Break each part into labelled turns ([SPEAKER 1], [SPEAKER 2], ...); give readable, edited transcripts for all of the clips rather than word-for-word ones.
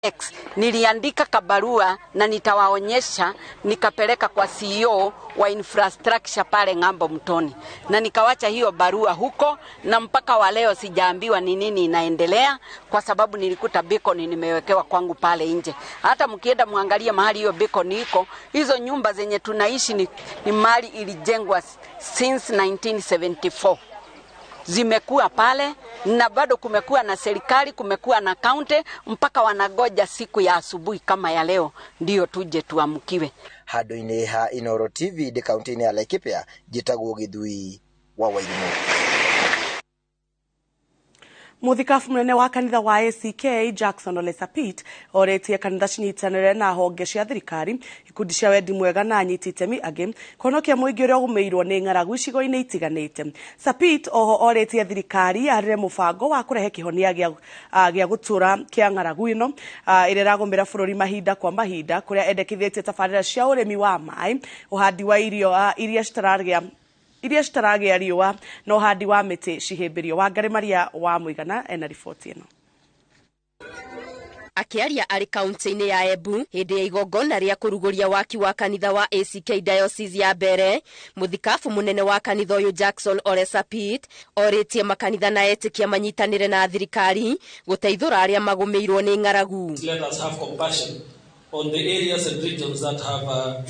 [SPEAKER 1] X, niliandika kabarua na nitawaonyesha, nikapeleka kwa CEO wa infrastructure pale ng'ambo Mtoni, na nikawacha hiyo barua huko, na mpaka wa leo sijaambiwa ni nini inaendelea, kwa sababu nilikuta beacon nimewekewa kwangu pale nje. Hata mkienda muangalie mahali hiyo beacon iko, hizo nyumba zenye tunaishi ni mali ilijengwa since 1974 zimekuwa pale na bado kumekuwa na serikali, kumekuwa na kaunti, mpaka wanagoja siku ya asubuhi kama ya leo ndio tuje tuamkiwe.
[SPEAKER 2] Handũ-inĩ ha Inooro TV ndĩ kaunti-inĩ ya Laikipia, njĩtagwo Gĩthui wa Wairimũ.
[SPEAKER 3] Muthikabu munene wa kanitha wa ACK Jackson Ole Sapit oretie kanitha cinyitanĩre na honge cia thirikari, ikundi cia wendi mwega na anyiti itemi angĩ kũhonokia mũingĩ ũrĩa ũgũmĩirwo nĩ ng'aragu icigo-inĩ itiganĩte. Sapit oho oretie thirikari yarĩre mũbango wa kũrehe kĩhonia gĩa gũtũra kĩa ng'aragu ĩno ĩrĩa ĩragũmĩra bũrũri mahinda kwa mahinda, kũrĩa endekithĩtie tabarĩra cia ũrĩmi wa maĩ, ũhandi wa irio iria citaragĩa riũa na ũhandi wa mĩtĩ cihĩmbĩrio. Wangari Maria wa Mũigana ena riboti ĩno.
[SPEAKER 4] Akĩaria arĩ kaunti-inĩ ya Embu hĩndĩ ya igongona rĩa kũrugũria waki wa kanitha wa ACK Diocese ya mbere, mũthikabu mũnene wa kanitha ũyũ Jackson Ole Sapit orĩtie makanitha na etĩkia manyitanĩre na thirikari gũteithũra arĩa magũmĩirwo nĩ ng'aragu.
[SPEAKER 5] Let us have compassion on the areas and regions that have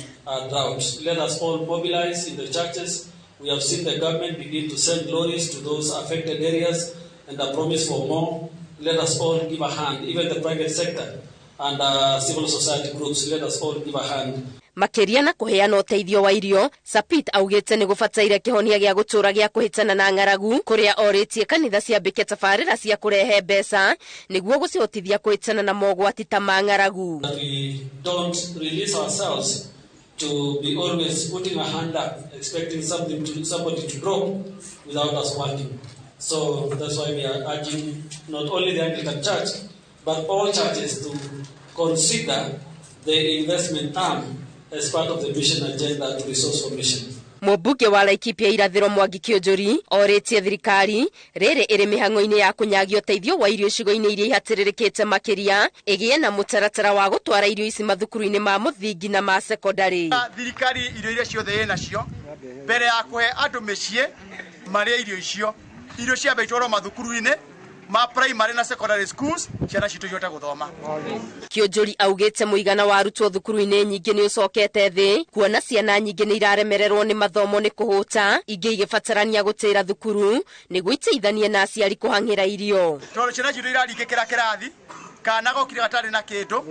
[SPEAKER 5] drought. Let us all mobilize in the churches. We have seen the government begin to send lorries to those affected areas and a promise for more. Let us all give a hand, even the private sector and civil society groups, let us all give a hand.
[SPEAKER 4] Makĩria na kũheana ũteithio wa irio, Sapit augĩte nĩ gũbataire kĩhonia gĩa gũtũra gĩa kũhĩtana na ng'aragu, kũrĩa orĩtie kanitha ciambĩke tabarĩra cia kũrehe mbeca nĩguo gũcihotithia kũhĩtana na mogwati ta ma ng'aragu.
[SPEAKER 5] That we don't release ourselves to be always putting a hand up, expecting somebody to drop without us working. So that's why we are urging not only the Anglican Church, but all churches to consider the investment arm as part of the mission agenda to resource for mission.
[SPEAKER 4] Mũmbunge wa Laikipia irathĩro Mwangi Kĩũnjũri orĩtie thirikari rĩrĩ ĩrĩ mĩhang'o-inĩ ya kũnyagia ũteithio wa irio icigo-inĩ iria ihatĩrĩrĩkĩte makĩria ĩgĩe na mũtaratara wa gũtwara irio ici mathukuru-inĩ ma mũthingi na ma sekondarĩ.
[SPEAKER 6] Thirikari irio iria ciothe ĩ nacio mbere ya kũhe andũ mĩciĩ marĩe irio icio, irio ciambe itwarwo mathukuru-inĩ ma primary na secondary schools, ciana citũ ihote gũthoma.
[SPEAKER 4] Kĩũnjũri augĩte mũigana wa arutwo thukuru-inĩ nyingĩ nĩ ũcokete thĩ, kuona ciana nyingĩ nĩ iraremererwo nĩ mathomo nĩ kũhũta, ingĩ igĩbatarania gũtĩra thukuru nĩguo iteithanie na aciari kũhang'ĩra irio.
[SPEAKER 6] Tondũ ciana citũ iraringĩkĩra kĩrathi, kana gokire gatarĩ na kĩndũ,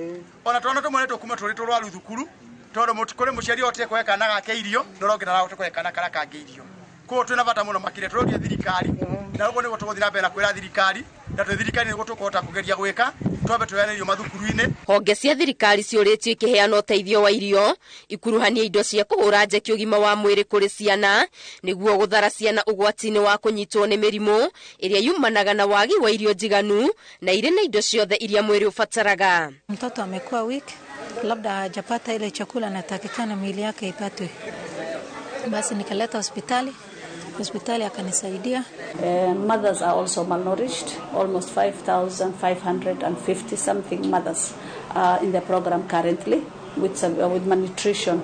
[SPEAKER 6] ona twana tũmwe nĩtũkuma tũrĩ tũrwaru thukuru, tondũ kũrĩ mũciari ũhotire kũhe kana gake irio, na ũrĩa ũngĩ ndarahota kũhe kana karĩa kangĩ irio. Koguo twĩna bata mũno makĩria tũroria thirikari, na ũguo nĩguo tũgũthiĩ na mbere na kwĩra thirikari, na twĩ thirikari nĩguo tũkũhota kũgeria gwĩka, twambe tũheane irio mathukuru-inĩ.
[SPEAKER 4] Honge cia thirikari ciũrĩtio ikĩheana ũteithio wa irio, ikuruhanie indo cia kũhũra njeki ũgima wa mwĩrĩ kũrĩ ciana, nĩguo gũthara ciana ũgwati-inĩ wa kũnyitwo nĩ mĩrimũ ĩrĩa yumanaga na wagi wa irio njiganu na irĩ na indo ciothe iria mwĩrĩ ũbataraga.
[SPEAKER 7] Mtoto amekuwa weak, labda hajapata ile chakula anatakikana miili yake ipatwe. Basi nikaleta hospitali, hospitali akanisaidia.
[SPEAKER 8] Mothers are also malnourished, almost 5,550 something mothers are in the program currently with malnutrition.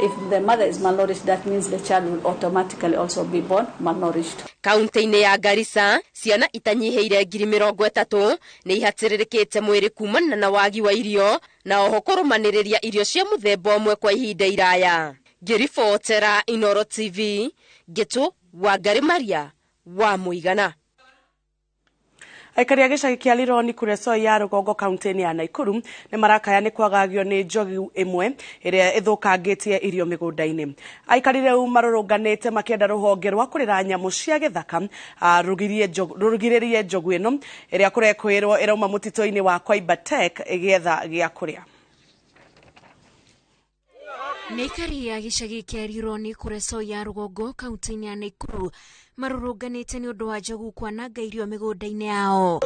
[SPEAKER 8] If the mother is malnourished, that means the child will automatically also be born malnourished.
[SPEAKER 4] Kaunti-inĩ ya Garissa, ciana itanyihĩire 30,000 nĩ ihatĩrĩrĩkĩte mwĩrĩ kumana na wagi wa irio na oho kũrũmanĩrĩria irio cia mũthemba ũmwe kwa ihinda iraya. Ngĩribotera Inooro TV, Ngĩtũ Wangari Maria wa Mũigana.
[SPEAKER 3] Aikari a gĩcagi kĩa Lironi kũrĩa Soy ya rũgongo kaunti-inĩ ya Nakuru nĩ marakaya nĩ kwagagio nĩ njogu ĩmwe ĩrĩa ĩthũkangĩtie irio mĩgũnda-inĩ. Aikari rĩu marũrũnganĩte makĩenda rũhonge rwa kũrera nyamũ cia gĩthaka rũgirĩrĩrie njogu ĩno ĩrĩa kũrekwĩrwo ĩrauma mũtitũ-inĩ wa Koibatek ĩgĩetha gĩa kũrĩa.
[SPEAKER 9] Nĩ aikari a gĩcagi kĩa Rironi kũrĩa Soya rũgongo kaunti-inĩ ya Naikuru marũrũnganĩte nĩ ũndũ wa njogu kwananga irio mĩgũnda-inĩ yao.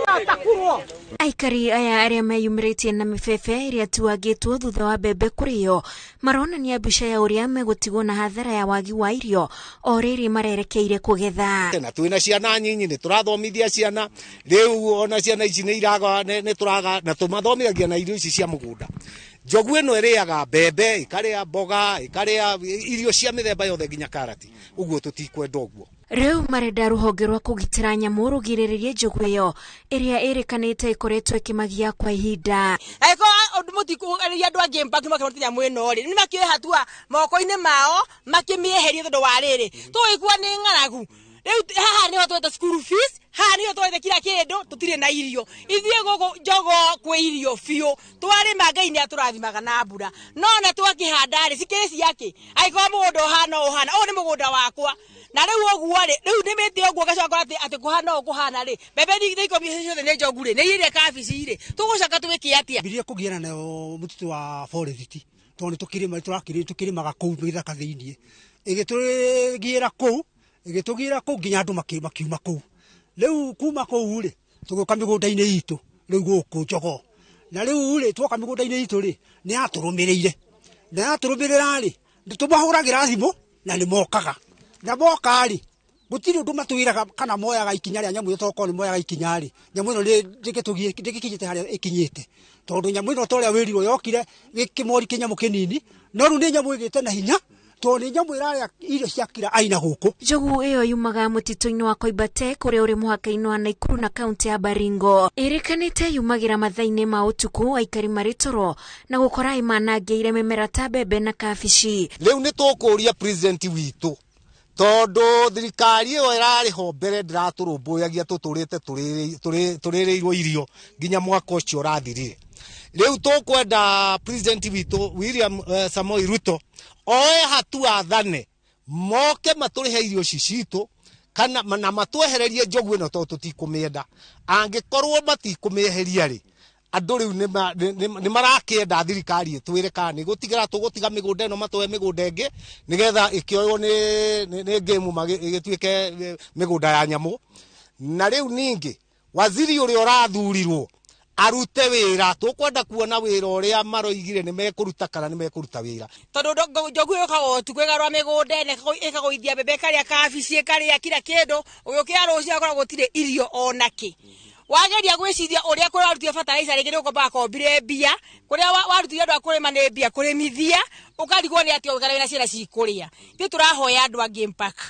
[SPEAKER 9] Aikari aya arĩa meyumĩrĩtie na mĩbebe ĩrĩa tuangĩtwo thutha wa mbembe kũrĩo maronania mbica ya ũrĩa megũtigwo na hathara ya wagi wa irio o rĩrĩ marerekeire kũgetha.
[SPEAKER 10] Na twĩna ciana nyinyi nĩ tũrathomithia ciana rĩu ona ciana ici nĩ iraga nĩ tũraga na tũmathomithagia na irio ici cia mũgũnda. Njogu ĩno ĩrĩaga mbembe, ĩkarĩa mboga, ĩkarĩa irio cia mĩthemba yothe nginya karati. Ũguo tũtikwenda ũguo.
[SPEAKER 9] Rĩu marenda rũhonge rwa kũgitĩra nyamũ rũgirĩrĩrie njogu ĩyo ĩrĩa ĩrĩkanĩte ĩkoretwo ĩkĩmagia kwa ihinda.
[SPEAKER 11] Angĩkorwo ũndũ mũtikũgeria andũ angĩ mpaka makĩhota nyamũ ĩno rĩ, nĩ makĩoe hatua moko-inĩ mao makĩmĩeherie tondũ wa rĩrĩ tũgũikua nĩ ng'aragu. Rĩu haha nĩho twete school fees, haha nĩho twete kila kĩndũ, tũtirĩ na irio. Ithuĩ gũkũ jogoo kwĩ irio biũ, twarĩma Ngai nĩ atũrathimaga na mbura. No ona twakĩhanda rĩ, cikĩrĩ ciakĩ? Angĩkorwo mũgũnda ũhana ũũ ũhana, ũyũ nĩ mũgũnda wakwa. Na rĩu ũguo rĩ, rĩu nĩmĩte ũguo ngacoka atĩ kũhana ũũ kũhana rĩ, mbembe ikũmi ciothe nĩ njogu rĩ, nĩ irĩa kabici rĩ, tũgũcoka twĩke atĩa?
[SPEAKER 12] Mbirie kũgiana nayo mũtitũ wa forest, tondũ nĩ tũkĩrĩma, tũkĩrĩmaga kũu gĩthaka thĩiniĩ. Ĩgĩtũgĩra kũu, ĩgĩtũgĩra kũu nginya andũ makiuma kũu. Rĩu kuma kũu rĩ, tũgĩũka mĩgũnda-inĩ itũ, rĩu gũkũ jogoo. Na rĩu rĩ, twoka mĩgũnda-inĩ itũ rĩ, nĩ yatũrũmĩrĩire. Na yatũrũmĩrĩra rĩ, tũmahũragĩra thimũ na nĩ mokaga. Na moka rĩ, gũtirĩ ũndũ matwĩraga kana moyaga ikinya rĩa nyamũ ĩyo, tokorwo nĩ moyaga ikinya rĩ, nyamũ ĩno ndĩgĩkinyĩte harĩa ĩkinyĩte. Tondũ nyamũ ĩno ta ũrĩa wĩrirwo yokire gĩkĩmori kĩnyamũ kĩnini, no rĩu nĩ nyamũ ĩgĩte na hinya, tondũ nĩ nyamũ ĩrarĩa irio cia kila aina gũkũ.
[SPEAKER 9] Njogu ĩyo yumaga mũtitũ-inĩ wa Koibatek ũrĩa ũrĩ mũhaka-inĩ wa Naikuru na kaunti ya Baringo. Ĩrĩkanĩte yumagĩra mathaa-inĩ ma ũtukũ aikari marĩ toro na gũkora ĩmanangĩire mĩmera ta mbembe na kabici.
[SPEAKER 10] Rĩu nĩ tũkũria president witũ tondũ thirikari ĩyo ĩrarĩ ho mbere ndĩratũrũmbũyagia tũtũrĩte tũrĩrĩirwo irio nginya mwaka ũcio ũrathirire. Rĩu tũkwenda president witũ William Samoei Ruto oe hatua athane moke matũrĩhe irio ici citũ kana na matwehererie njogu ĩno tondũ tũtikũmĩenda. Angĩkorwo matikũmĩeheria rĩ, andũ rĩu nĩ marakĩenda thirikari ĩtwĩre kana nĩ gũtigĩra tũgũtiga mĩgũnda ĩno matũhe mĩgũnda ĩngĩ nĩgetha ĩkĩoywo nĩ ngĩmu ĩgĩtuĩke mĩgũnda ya nyamũ. Na rĩu ningĩ waziri ũrĩa ũrathurirwo arute wĩra, tũkwenda kuona wĩra ũrĩa maroigire nĩ mekũruta kana nĩ mekũruta wĩra.
[SPEAKER 11] Tondũ njogu yũkaga ũtukũ ĩgarũra mĩgũnda ĩno, ĩkagũithia mbembe, ĩkarĩa kabici, ĩkarĩa kila kĩndũ, ũgĩũkĩra rũciũ ũgakora gũtirĩ irio ona kĩ. Wageria gwĩciria ũrĩa kũrĩa warutire fertilizer rĩngĩ nĩ ũkombaga kombire mbia, kũrĩa warutire andũ a kũrĩma nĩ mbia kũrĩmithia, ũkarigwo nĩ atĩa ũgĩkara wĩna ciana cikũrĩa. Ithuĩ tũrahoya andũ angĩ mpaka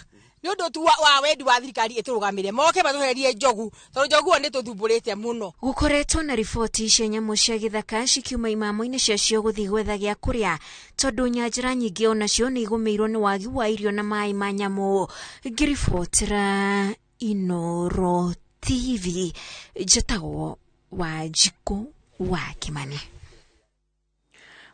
[SPEAKER 11] nĩ ũndũ tu wa wendi wa thirikari ĩtũrũgamĩre, moke matũhererie njogu, tondũ njogu ĩyo nĩ tũthumbũrĩte mũno.
[SPEAKER 9] Gũkoretwo na riboti cia nyamũ cia gĩthaka cikiuma imamo-inĩ ciacio gũthiĩ gwetha gĩa kũrĩa, tondũ nyanjara nyingĩ onacio nĩ igũmĩirwo nĩ wagi wa irio na maĩ ma nyamũ. Ngĩribotera Inooro TV, njĩtagwo Wanjikũ wa Kimani.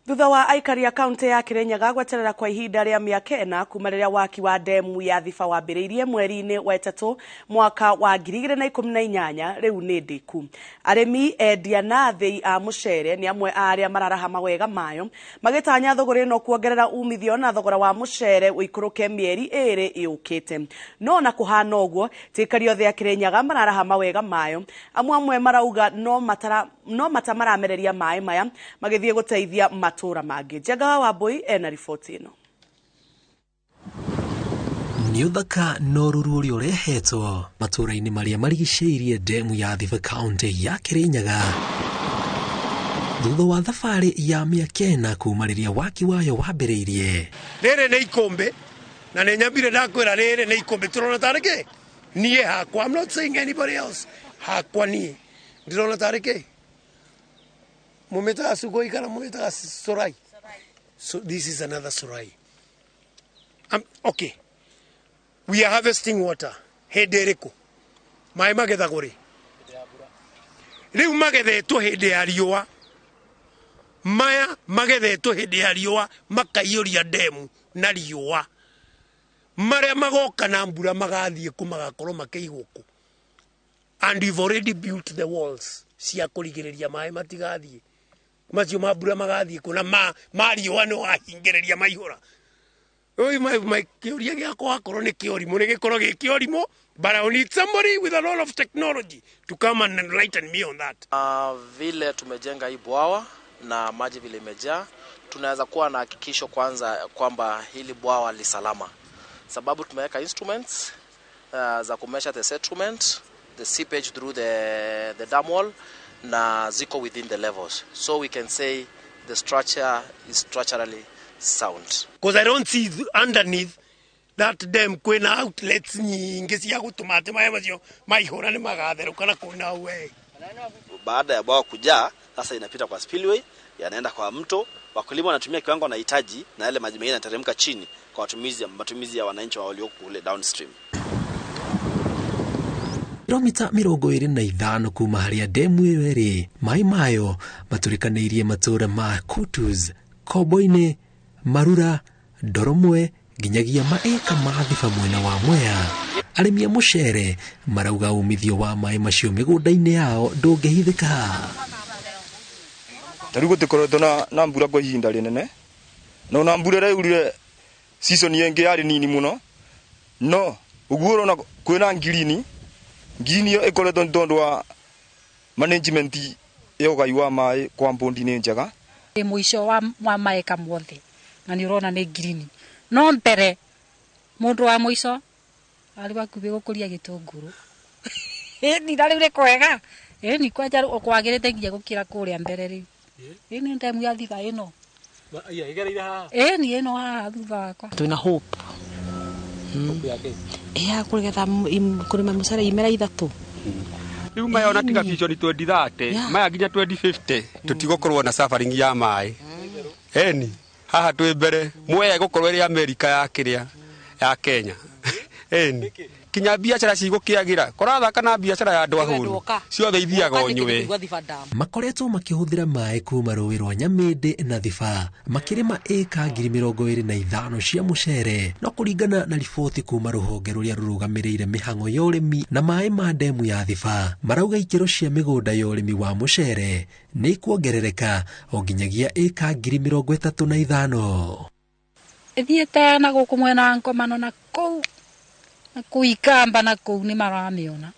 [SPEAKER 3] Thutha wa aikari a kaunti ya Kirinyaga gweterera kwa ihinda rĩa mĩaka ĩna kuma rĩrĩa waki wa ndemu ya Thiba wambĩrĩirie mweri-inĩ wa ĩtatũ mwaka wa 2018 rĩu nĩ ndĩku. Arĩmi, endia na athĩi a mũcere nĩ amwe a arĩa mararaha mawega mayo magĩtanya thogora ĩno kuongerera umithio na thogora wa mũcere ũikũrũke mĩeri ĩĩrĩ ĩũkĩte. No na kũhana ũguo ti aikari othe a Kirinyaga mararaha mawega mayo, amwe marauga no mata maramereria maĩ maya magĩthiĩ gũteithia matũra mangĩ. Njenga wa Wambui ena riboti ĩno.
[SPEAKER 13] Nĩ ũthaka na ũruru ũrĩa ũrehetwo matũra-inĩ marĩa marigicĩirie ndemu ya Thiba kaunti ya Kirinyaga thutha wa thabarĩ ya mĩaka ĩna kuma rĩrĩa waki wayo wambĩrĩirie.
[SPEAKER 14] Rĩrĩ nĩ ikũmbĩ na nĩ nyambire ndakwĩra rĩrĩ nĩ ikũmbĩ tũrona tarĩ kĩ niĩ hakwa, I'm not saying anybody else, hakwa niĩ ndĩrona tarĩ kĩ mumĩtaga sugoi kana mumĩtaga sorai. So this is another sorai. Okay, we are harvesting water hĩndĩ ĩrĩkũ? Maĩ magethagwo rĩ? Rĩu magethetwo hĩndĩ ya riũa. Maya magethetwo hĩndĩ ya riũa makaiyũria ndemu na riũa. Marĩa magoka na mbura magathiĩ kũ magakorwo makĩigwo kũ. And we've already built the walls cia kũrigĩrĩria maĩ matigathiĩ. Macio ma mbura magathiĩ kũ na ma riũa nĩ wahingĩrĩria maihũra. Kĩũria gĩakwa akorwo nĩ kĩorimũ nĩ gĩkorwo gĩ kĩorimũ, but I need somebody with a lot of technology to come and enlighten me on that.
[SPEAKER 15] Vile tumejenga hii bwawa na maji vile imejaa, tunaweza kuwa na hakikisho kwanza kwamba hili bwawa li salama, sababu tumeweka instruments za kumeasure the settlement, the seepage through the dam wall, na ziko within the levels, so we can say the structure is structurally sound.
[SPEAKER 14] Because I don't see underneath that dam kwina outlets nyingi cia gũtũma atĩ maĩ macio maihũra nĩ magatherũka na kwĩna way.
[SPEAKER 16] Baada ya bwawa kujaa, sasa inapita kwa spillway, yanaenda kwa mto. Wakulima wanatumia kiwango wanahitaji, na yale maji mengine yanateremka chini kwa matumizi ya wananchi walioko kule downstream.
[SPEAKER 13] Kilomita 25 kuma harĩa demu ĩyo ĩrĩ, maĩ mayo matũrĩkanĩirie matũũra ma Kutus, Kombo-inĩ, Marura, Ndoromwe nginyagia maĩka ma Thiba mwena wa Mwea. Arĩmi a mũcere marauga umithio wa maĩ macio mĩgũnda-inĩ yao ndũngĩhithĩka.
[SPEAKER 17] Ta rĩu gũtikoretwo na mbura kwa ihinda rĩnene, na ona mbura ĩrĩa yaurire season ĩngĩ yarĩ nini mũno, no ũguo ũrona kwĩna ngirini. Ngirini ĩyo ĩkoretwo nĩ tondũ wa management ya ũgai wa maĩ kwa mbondi nĩ njega.
[SPEAKER 18] Mũico wa maĩka mothe na nĩ ũrona nĩ ngirini, no mbere mũndũ wa mũico arĩ hakuhĩ gũkũria gĩtũngũrũ. Ĩni na rĩu nĩ kwega, ĩni kwanja kwagĩrĩte nginya gũkĩra kũrĩa mbere rĩu. Ĩni ndemu ya Thiba ĩno ĩni ĩno haha thutha wakwa.
[SPEAKER 19] Twĩna hope ya kũgetha kũrĩma mũcere imera 3.
[SPEAKER 20] Rĩu maya ona tiga vision 2030, maya nginya 2050 tũtigũkorwo na suffering ya maĩ. Eni haha twĩ mbere Mwea ĩgũkorwo ĩrĩ Amerika ya kĩrĩa ya Kenya. Eni kinya biacara cigũkĩagĩra kũrathaka na biacara ya andũ ahũnu ciothe ithiaga o nywe.
[SPEAKER 13] Makoretwo makĩhũthĩra maĩ kuma rũĩ rwa Nyamĩndĩ na Thiba makĩrĩma ĩka 25,000 cia mũcere, no kũringana na riboti kuma rũhonge rũrĩa rũrũgamĩrĩire mĩhang'o ya ũrĩmi na maĩ ma ndemu ya Thiba, marauga ikĩro cia mĩgũnda ya ũrĩmi wa mũcere nĩ ikuongerereka o nginyagia ĩka 35,000.
[SPEAKER 18] Ĩthiĩte na gũkũ mwena wa Ngomano na kũu na kũu Ikamba na kũu nĩ maramĩona.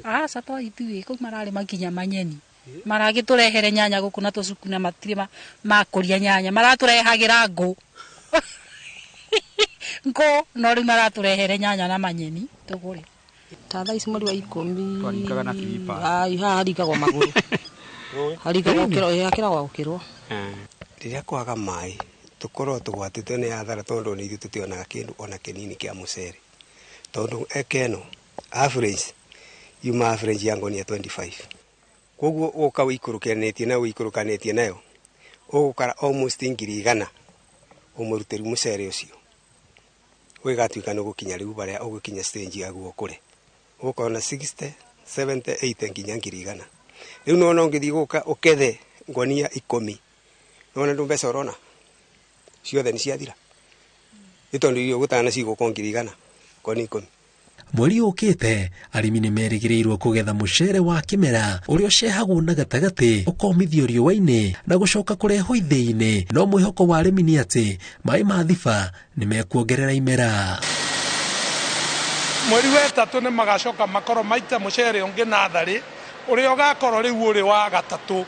[SPEAKER 18] Aca to ithuĩ kũu mararĩma nginya manyeni, maragĩtũrehere nyanya gũkũ na tũcuku na matirĩ makũria nyanya, maratũrehagĩra ngũ ngũ, no rĩu maratũrehere nyanya na manyeni tũgũre.
[SPEAKER 19] Ta thaa ici mweri wa 10 twaringaga na kiriba. Ai haha haringagwo magũrũ, haringagwo hakĩragwo gũkĩrwo.
[SPEAKER 21] Rĩrĩa kwaga maĩ tũkorwo tũgwatĩtwo nĩ athara tondũ nĩ ithuĩ tũtionaga kĩndũ ona kĩnini kĩa mũcere, tondũ eka ĩno average yuma average ya ngonia 25, koguo ũka wĩikũrũkanĩtie nayo wĩikũrũkanĩtie nayo ũgũkara almost 100,000 ũmũrutĩru mũcere ũcio, ũgĩgatuĩka nĩ ũgũkinya rĩu barĩa ũgũkinya stage yaguo ũkũre, ũgũkorwo na 60 70 80 nginya 100,000. Rĩu nĩwona ũngĩthiĩ gũka ũkethe ngonia 10 nĩwona ndũ mbeca ũrona ciothe nĩ ciathira, nĩ tondũ irio gũtana cigũkorwo 100,000 ngoni 10.
[SPEAKER 13] Mweri ũkĩte arĩmi nĩ merĩgĩrĩirwo kũgetha mũcere wa kĩmera ũrĩa ũcehagwo na gatagatĩ ũkomithio riũa-inĩ na gũcoka kũrehwo ithĩi-inĩ, no mwĩhoko wa arĩmi nĩ atĩ maĩ ma Thiba nĩ mekuongerera imera.
[SPEAKER 22] Mweri wa 3 nĩ magacoka makorwo maita mũcere ũngĩ natharĩ ũrĩa ũgakorwo rĩu ũrĩ wa 3,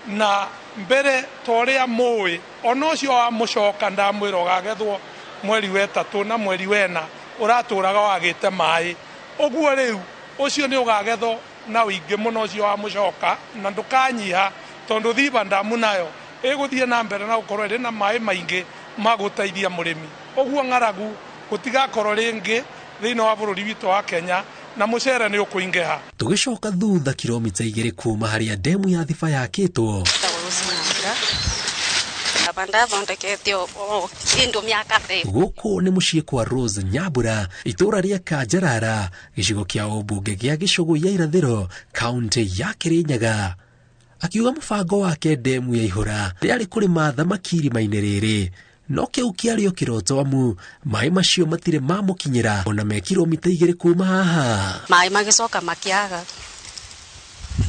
[SPEAKER 22] na mbere ta ũrĩa mũĩ ona ũcio wa mũcoka ndamwĩra ũgagethwo mweri wa 3 na mweri wa 4 ũratũraga wagĩte maĩ, ũguo rĩu ũcio nĩ ũgagethwo na ũingĩ mũno ũcio wa mũcoka na ndũkanyiha, tondũ Thiba ndamu nayo ĩgũthiĩ na mbere na gũkorwo ĩrĩ na maĩ maingĩ ma gũteithia mũrĩmi. Ũguo ng'aragu gũtigakorwo rĩngĩ thĩinĩ wa bũrũri witũ wa Kenya na mũcere nĩ ũkũingĩha.
[SPEAKER 13] Tũgĩcoka thutha kilomita 2 kuma harĩa ndemu ya Thiba yakĩtwo, gũkũ nĩ mũciĩ kwa Rose Nyambura, itũũra rĩa Kanjarara, gĩcigo kĩa ũmbunge gĩa Gĩcũgũ ya Irathĩro, kaũntĩ ya Kĩrĩnyaga. Akiuga mũbango wake ndemu yaihũra rĩarĩ kũrĩma thamaki irima-inĩ rĩrĩ, no kĩu kĩarĩ o kĩroto amu maĩ macio matirĩ mamũkinyĩra ona me kilomita 2 kuma haha.
[SPEAKER 23] Maĩ magĩcoka makĩaga,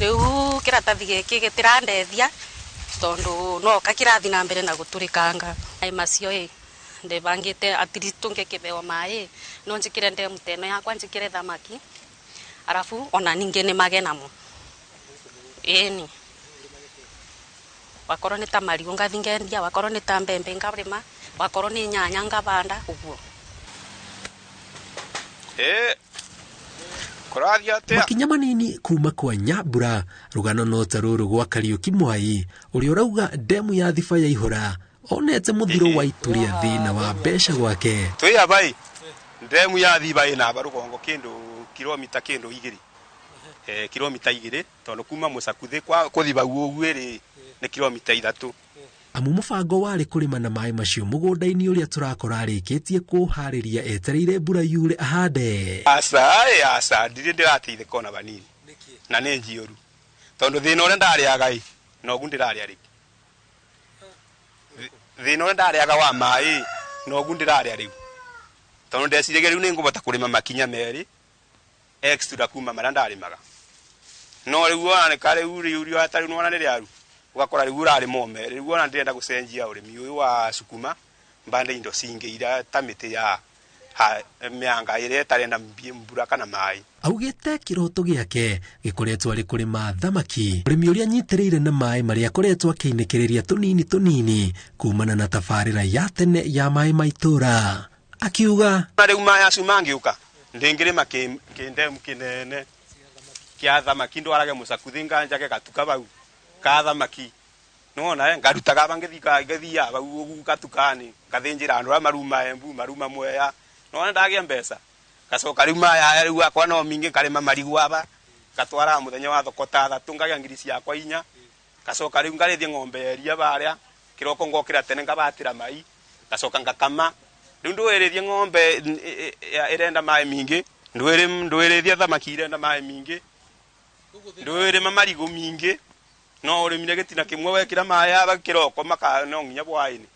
[SPEAKER 1] Riu kiratathi giki gitirandethia tondu no ka kirathi na mbere na guturikanga. Ai macio i ndibangite at least tungikibeo mai no njikire ndemu teno yakwa njikire thamaki arafu ona ningi ni mage namo. Eni wakorwo ni ta marigu ngathi ngendia, wakorwo ni ta mbembe ngarima, wakorwo ni nyanya ngabanda uguo.
[SPEAKER 13] Makinya manini kuma kwa Nyambura rugano no ta ruru gwa Kariuki Mwai uria urauga ndemu ya Thiba yaihura onete muthiro wa ituria thina wa mbeca gwake.
[SPEAKER 20] Twi abai ndemu ya Thiba ina barugongo kindu kilomita kindu igiri kilomita igiri tondu kuma mucakuthi kwa kuthiba uguo ri ni kilomita 3.
[SPEAKER 13] Amu mubango wari kurima na maĩ macio mũgũnda-inĩ ũrĩa tũrakora arĩkĩtie kũharĩria etereire mbura yure ahande.
[SPEAKER 20] Aca ndirĩ ndĩrateithĩka ona banini na nĩ njiũru tondu thĩna ũrĩa ndarĩaga ĩ nogu ndĩrarĩa rĩu. Thĩna ũrĩa ndarĩaga wa maĩ nogu ndĩrarĩa rĩu tondu ndeciragia rĩu nĩngũbota kũrĩma makinya merĩ extra kuma marĩa ndarĩmaga, no rĩu ona nĩ karĩu rĩu riũa ta rĩu nĩwona nĩ rĩaru ugakora riu urarima o merĩ. Riu ona ndirenda gucenjia urimi uyu wa sukuma mbande indo cingi ira ta miti ya mĩanga ĩrĩa ĩtarenda mbura kana maĩ.
[SPEAKER 13] Augĩte kĩroto gĩake gĩkoretwo arĩ kũrĩma thamaki, ũrĩmi ũrĩa anyitĩrĩire na maĩ marĩa akoretwo akĩinĩkĩrĩria tũnini tũnini kumana na tabarĩra ya tene ya maĩ ma itũra. Akiuga
[SPEAKER 20] na rĩu maĩ acio mangĩũka ndĩngĩrĩma kĩndemu kĩnene kĩa thamaki ndwarage mũcakuthi nganjage gatuka bau ka thamaki nona ngarutaga bangithika ngithia bau ugu gatukani ngathinjira andu aria maruma Embu maruma Mwea nona ndagia mbeca gacoka riu maya riu akwa no mingi nkarima marigu aba gatwara muthenya wa thoko ta 3 ngagia ngiri ciakwa 4 gacoka riu ngarithie ng'ombe eria baria kiroko ngokira tene ngabatira mai gacoka ngakama riu ndwirithie ng'ombe irenda mai mingi ndwirithie thamaki irenda mai mingi ndwirima marigu mingi no urimire gitina kimwe wekira maĩ aba kiroko maka no nginya bwaini.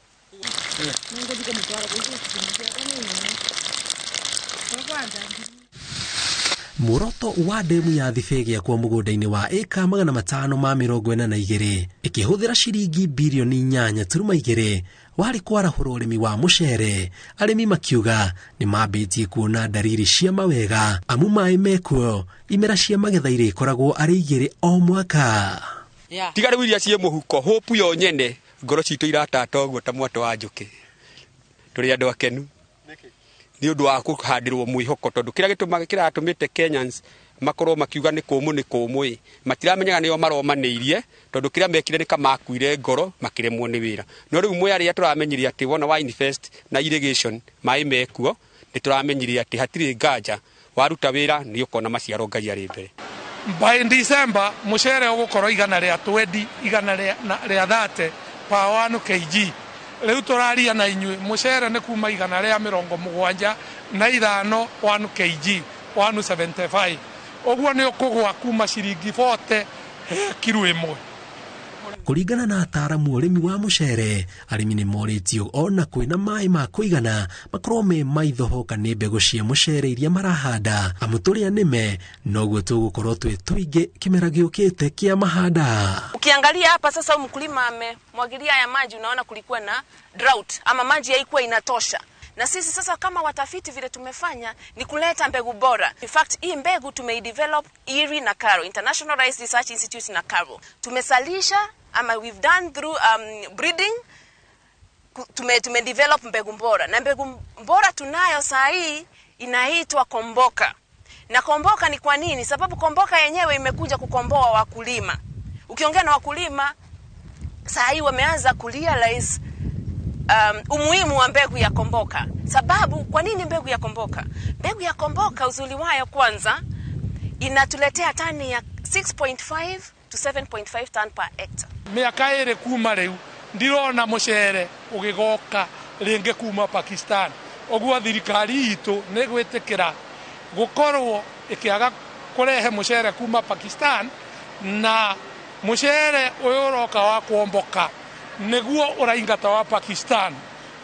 [SPEAKER 13] Muoroto wa ndemu ya Thiba ĩgĩakwo mũgũnda-inĩ wa ĩka 542 ĩkĩhũthĩra ciringi birioni 8.2 warĩ kwarahũra ũrĩmi wa mũcere. Arĩmi makiuga nĩ mambĩtie kuona ndariri cia mawega amu maĩ mekuo imera cia magetha irĩkoragwo arĩ 2 o mwaka.
[SPEAKER 20] Tiga rĩu iria ciĩ mũhuko hope yo nyene ngoro citũ iratata ũguo ta mwatũ wa njũkĩ. Tũrĩ andũ akenu nĩ ũndũ wa kũhandĩrwo mwĩhoko tondũ kĩrĩa gĩtũmaga kĩratũmĩte Kenyans makorwo makiuga nĩ kũmũ nĩ kũmũ ĩ matiramenyaga nĩo maromanĩirie tondũ kĩrĩa mekire nĩ kamakuire ngoro makĩremwo nĩ wĩra. No rĩu mwĩ arĩa tũramenyire atĩ wona wa invest na irrigation maĩ mekuo nĩ tũramenyire atĩ hatirĩ nganja waruta wĩra nĩ ũkona maciaro Ngai arĩ mbere.
[SPEAKER 22] By December mucere ugukorwo igana rĩa 20 igana rĩa 30 per 1 kg. Riu turaria na inyui mucere ni kuma igana rĩa 75 1 kg 175 uguo ni ukugwa kuma ciringi 40 kilo imwe.
[SPEAKER 13] Kũringana na ataaramu ũrĩmi wa mũcere, arĩmi nĩ morĩtio ona kwĩna maĩ ma kũigana makorwo me maitho hoka nĩ mbegũ cia mũcere iria marahanda amu tũrĩa nĩme noguo tũgũkorwo twĩ tũingĩ kĩmera gĩũkĩte kĩa mahanda.
[SPEAKER 2] Ukiangalia hapa sasa mkulima amemwagilia haya maji, unaona kulikuwa na drought ama maji haikuwa inatosha. Na sisi sasa kama watafiti vile tumefanya ni kuleta mbegu bora. In fact, hii mbegu tumeidevelop IRI na KARO, International Rice Research Institute na KARO. Tumesalisha ama we've done through breeding, tumedevelop mbegu bora. Na mbegu bora tunayo saa hii inaitwa Komboka. Na Komboka ni kwa nini? Sababu Komboka yenyewe imekuja kukomboa wakulima. Ukiongea na wakulima saa hii wameanza kurealize umuhimu wa mbegu ya Komboka. Sababu kwa nini mbegu ya Komboka? Mbegu ya Komboka uzuri wayo kwanza inatuletea tani ya 6.5 to 7.5 ton per hectare.
[SPEAKER 22] Miaka ĩrĩ kuma rĩu ndirona mũcere ũgĩgoka rĩngĩ kuma Pakistan. Ũguo thirikari itũ nĩ gwĩtĩkĩra gũkorwo ĩkĩaga kũrehe mũcere kuma Pakistan, na mũcere ũyũ ũroka wa Komboka nĩguo ũraingata wa Pakistan.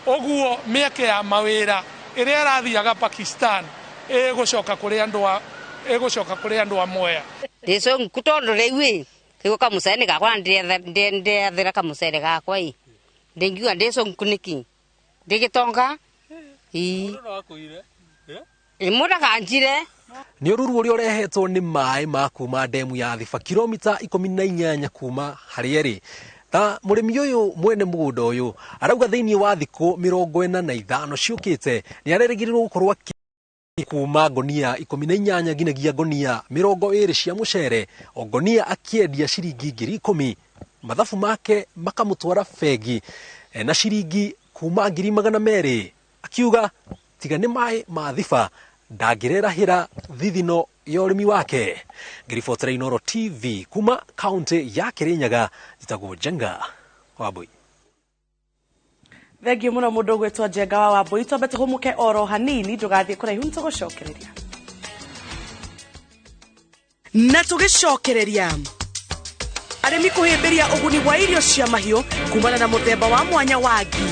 [SPEAKER 22] Ũguo mĩeke ya mawĩra ĩrĩa ĩrathiaga Pakistan ĩgũcoka kũrĩ andũ a Mwea.
[SPEAKER 5] Ndicunguku tondu riu ĩ kĩguo kamucere nĩ gakwa na ndĩethera kamucere gakwa ĩ ndingiuga ndicunguku nĩkĩ ndĩgĩtonga ii mũndũ akanjire.
[SPEAKER 13] Nĩ ũruru ũrĩa ũrehetwo nĩ maĩ ma kuma ndemu ya Thiba kilomita 18 kuma harĩa ĩrĩ. Ta mũrĩmi ũyũ mwene mũgũnda ũyũ arauga thĩinĩ wa thikũ 45 ciũkĩte nĩ arerĩgĩrĩrwo gũkorwo kuma ngonia 18 nginyagia ngonia 20 cia mũcere, o ngonia akĩendia ciringi 10,000, mathabu make makamũtwara bengi na ciringi kuma 200,000. Akiuga tiga nĩ maĩ ma Thiba ndangĩrerahĩra thithino ya ũrĩmi wake. Ngĩribotera Inooro TV kuma kaunti ya Kirinyaga, njĩtagwo Njenga Wambui.
[SPEAKER 3] Thengiũ mũno mũndũ ũgwĩtwo Njenga wa Wambui. Twambe tũhũmũke oro hanini, ndũgathiĩ kũraihu nĩtũgũcokereria. Na tũgĩcokereria arĩmi kũhĩmbĩria ũguni wa irio cia mahiũ kumana na mũthemba wa mwanya wa ngi.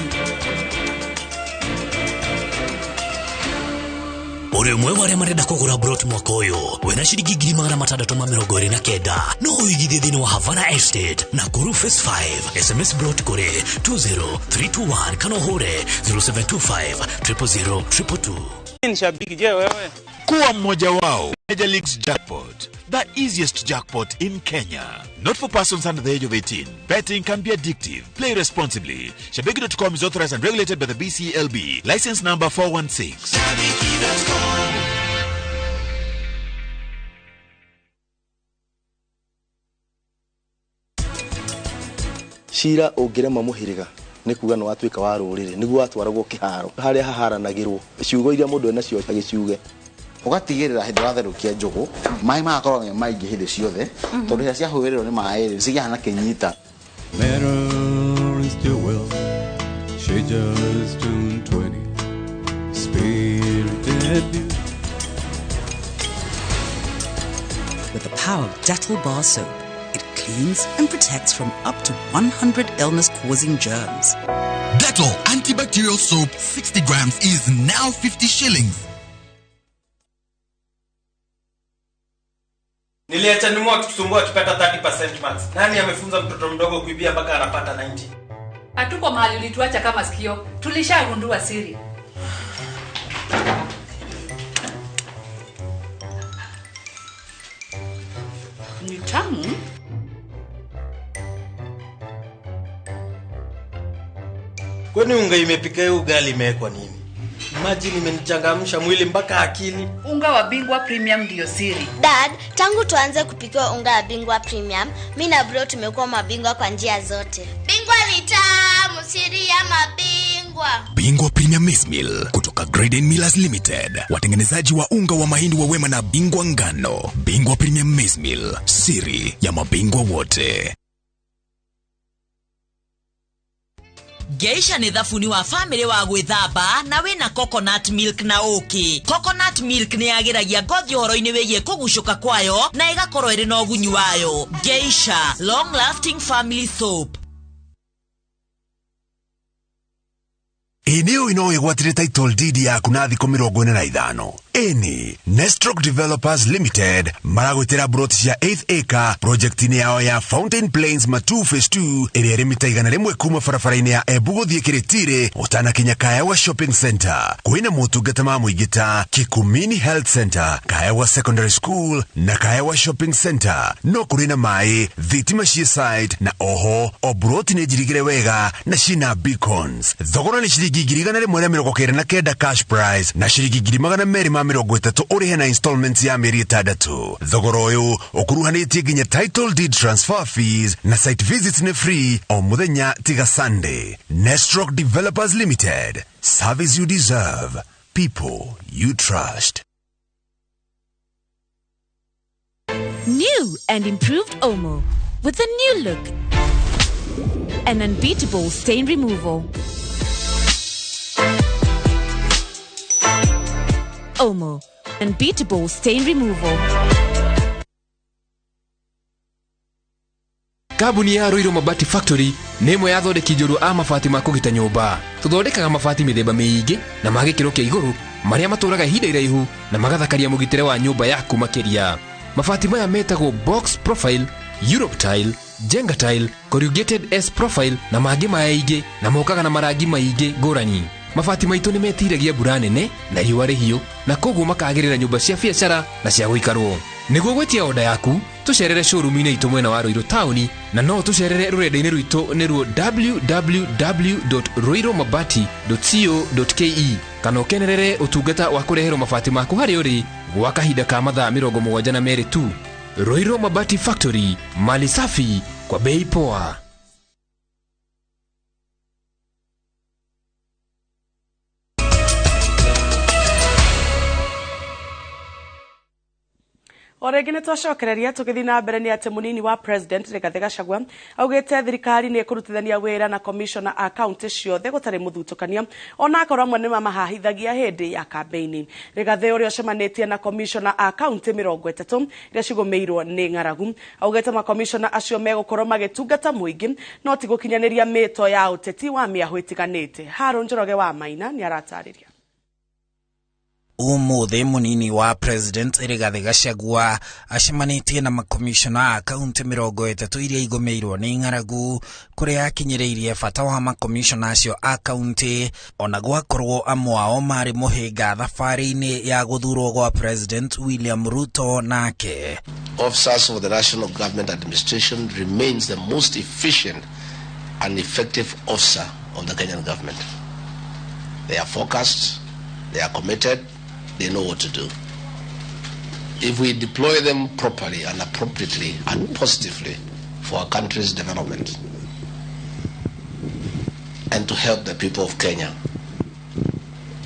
[SPEAKER 6] Uri ũmwe wa arĩa marenda kũgũra brot mwaka ũyũ wĩna ciringi 629 no ũigithie thĩinĩ wa Havana Estate na Nakuru Phase 5. SMS brot kũrĩ 20321 kana ũhũre 0725 000 222.
[SPEAKER 23] Ni shabiki je wewe?
[SPEAKER 24] Kuwa mmoja wao. Major Leagues Jackpot, the easiest jackpot in Kenya. Not for persons under the age of 18. Betting can be addictive. Play responsibly. Shabiki.com is authorized and regulated by the BCLB. License number 416.
[SPEAKER 25] Shabiki.com.
[SPEAKER 26] Cira ũngĩrema mũhĩrĩga nĩ kuga nĩ watuĩka wa rũrĩrĩ, nĩguo watwaragwo kĩharo harĩa haharanagĩrwo ciugo iria mũndũ enacio agĩciuge.
[SPEAKER 27] Ũgatigĩrĩra hĩndĩ ũratherũkia njũgũ maĩ magakorwo me maingĩ hĩndĩ ciothe, tondũ hĩrĩa ciahũĩrĩrwo nĩ maĩ rĩ cigĩaga na kĩnyita.
[SPEAKER 28] Met still well, she just turned 20, spirited beauty.
[SPEAKER 29] With the power of Dettol bar soap, it cleans and protects from up to 100 illness-causing germs.
[SPEAKER 30] Dettol antibacterial soap 60 grams is now 50 shillings.
[SPEAKER 31] Niliacha nimu akitusumbua akipata 30% marks. Nani amefunza mtoto mdogo kuibia mpaka anapata 90?
[SPEAKER 32] Hatuko mahali ulituacha kama sikio. Tulishagundua siri.
[SPEAKER 29] Ni tamu.
[SPEAKER 31] Kwani unga imepika hiyo ugali imewekwa nini? Imagine imenichangamsha mwili mpaka akili.
[SPEAKER 32] Unga wa Bingwa Premium ndio siri.
[SPEAKER 33] Dad, tangu tuanze kupika unga wa Bingwa Premium, mimi na bro tumekuwa mabingwa kwa njia zote. Bingwa ni tamu, siri ya mabingwa.
[SPEAKER 30] Bingwa Premium Maize Meal kutoka Graden Millers Limited, watengenezaji wa unga wa mahindi wa Wema na Bingwa Ngano. Bingwa Premium Maize Meal, siri ya mabingwa wote.
[SPEAKER 34] Geisha nĩ thabuni wa family wa gwĩthamba na wĩna coconut milk na ũkĩ. Coconut milk nĩ yagĩragia ngothi ũhoro-inĩ wĩgiĩ kũgucũka kwayo na ĩgakorwo ĩrĩ na ũgunyi wayo. Geisha long lasting family soap.
[SPEAKER 35] Eneo ino ĩgwatire title deed yaku na thikũ 45. Eni Nestrock Developers Limited maragwĩtĩra broti cia 8th acre project-inĩ yao ya Fountain Plains Matu Phase 2 ĩrĩa ĩrĩ mita 101 kuma barabara-inĩ ya Embu gũthiĩ Kĩrĩtĩrĩ ũtanakinya Kaewa Shopping Center. Kwĩna motungata ma mũingĩ ta Kikumini Health Center, Kaewa Secondary School na Kaewa Shopping Center. No kũrĩ na maĩ, thitima ciĩ site na oho o broti nĩ njirigĩre wega na ciĩna beacons. Thogora nĩ ciringi 1,199 cash price na ciringi 230 ũrĩhe na installments ya mĩeri 6. Thogora ũyũ ũkuruhanĩtie nginya title deed transfer fees na site visits nĩ free o mũthenya tiga Sunday. Nestrock Developers Limited, service you deserve, people you trust.
[SPEAKER 36] New and improved Omo with a new look and unbeatable stain removal. Omo, unbeatable stain removal.
[SPEAKER 37] Kambuni ya Ruiru Mabati Factory nĩ ĩmwe ya athondeki njorua a mabati ma kũgita nyũmba. Tũthondekaga mabati mĩthemba mĩingĩ na ma gĩkĩro kĩa igũrũ marĩa matũraga ihinda iraihu na magathakaria mũgitĩre wa nyũmba yaku makĩria. Mabati maya metagwo box profile, Europe tile, Jenga tile, corrugated S profile na mangĩ maingĩ, na mokaga na marangi maingĩ ngũrani. Mabati maitũ nĩ metiragia mbura nene na riũa rĩhiũ, na koguo makagĩrĩra nyũmba cia biacara na cia gũikarwo. Nĩguo gwĩtia oda yaku, tũcerere showroom-inĩ itũ mwena wa Ruiru taũni, na no tũcerere rũrenda-inĩ rwitũ nĩruo www.ruirumabati.co.ke, kana ũkenerere ũtungata wa kũreherwo mabati maku harĩa ũrĩ gwa kahinda ka mathaa 72 tu. Ruiru Mabati Factory, mali safi kwa bei poa.
[SPEAKER 3] O rĩngĩ nĩ twacokereria tũgĩthiĩ na mbere nĩ atĩ mũnini wa president Rigathĩ Gachagua augĩte thirikari nĩ ĩkũrutithania wĩra na commissioner a kaunti ciothe gũtarĩ mũthutũkanio, ona akorwo amwe nĩ mamahahithagia hĩndĩ ya kambeini. Rigathĩ ũrĩa ũcemanĩtie na commissioner a kaunti 30 iria cigũmĩirwo nĩ ng'aragu augĩte makomishona acio megũkorwo magĩtungata mũingĩ no ti gũkinyanĩria mĩto ya ũteti wa mĩahũ ĩtiganĩte. Harũ Njoroge wa Maina nĩ aratarĩria.
[SPEAKER 1] Umuthi munini wa president Rigathi Gachagua acemanĩtie na makomishona a kaunti 30 iria igũmĩirwo nĩ ng'aragu, kũrĩa akinyĩrĩirie bata wa makomishona acio a kaunti, ona gwakorwo amwe ao marĩ mũhĩnga thabarĩ-inĩ ya gũthurwo gwa President William Ruto nake.
[SPEAKER 2] Officers of the National Government Administration remains the most efficient and effective officer of the Kenyan government. They are focused, they are committed, they know what to do. If we deploy them properly and appropriately and positively for our country's development and to help the people of Kenya,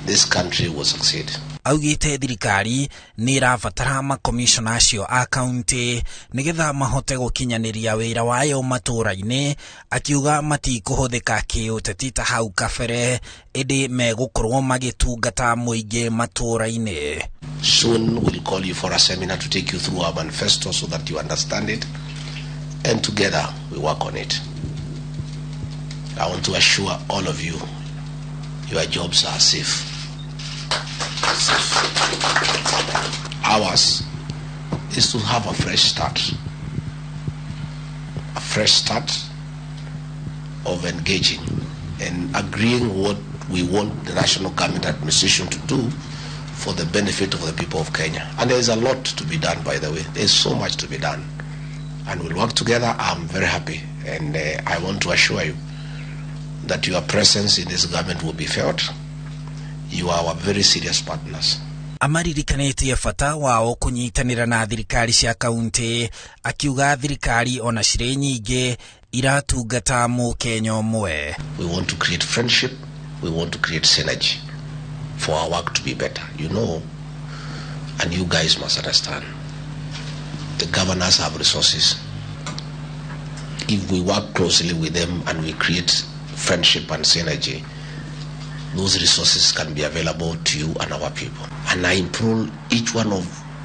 [SPEAKER 2] this country will succeed.
[SPEAKER 1] Augĩte thirikari nĩ ĩrabatara makomishona acio a kaunti nĩgetha mahote gũkinyanĩria wĩra wayo matũũra-inĩ, akiuga matikũhũthĩka kĩũteti ta hau kabere, ĩndĩ megũkorwo magĩtungata mũingĩ matũũra-inĩ.
[SPEAKER 2] Soon we'll call you for a seminar to take you through our manifesto so that you understand it, and together we work on it. I want to assure all of you, your jobs are safe. Ours is to have a fresh start. A fresh start of engaging and agreeing what we want the national government administration to do for the benefit of the people of Kenya. And there is a lot to be done, by the way. There is so much to be done. And we'll work together. I'm very happy. And I want to assure you that your presence in this government will be felt. You are our very serious partners.
[SPEAKER 1] Amaririkanĩtie bata wao kũnyitanĩra na thirikari cia kaunti, akiuga thirikari ona cirĩ nyingĩ iratungata mũkenya ũmwe.
[SPEAKER 2] We want to create friendship, we want to create synergy for our work to be better. You know, and you guys must understand, the governors have resources. If we work closely with them and we create friendship and synergy, those resources can be available to you and our people. And I implore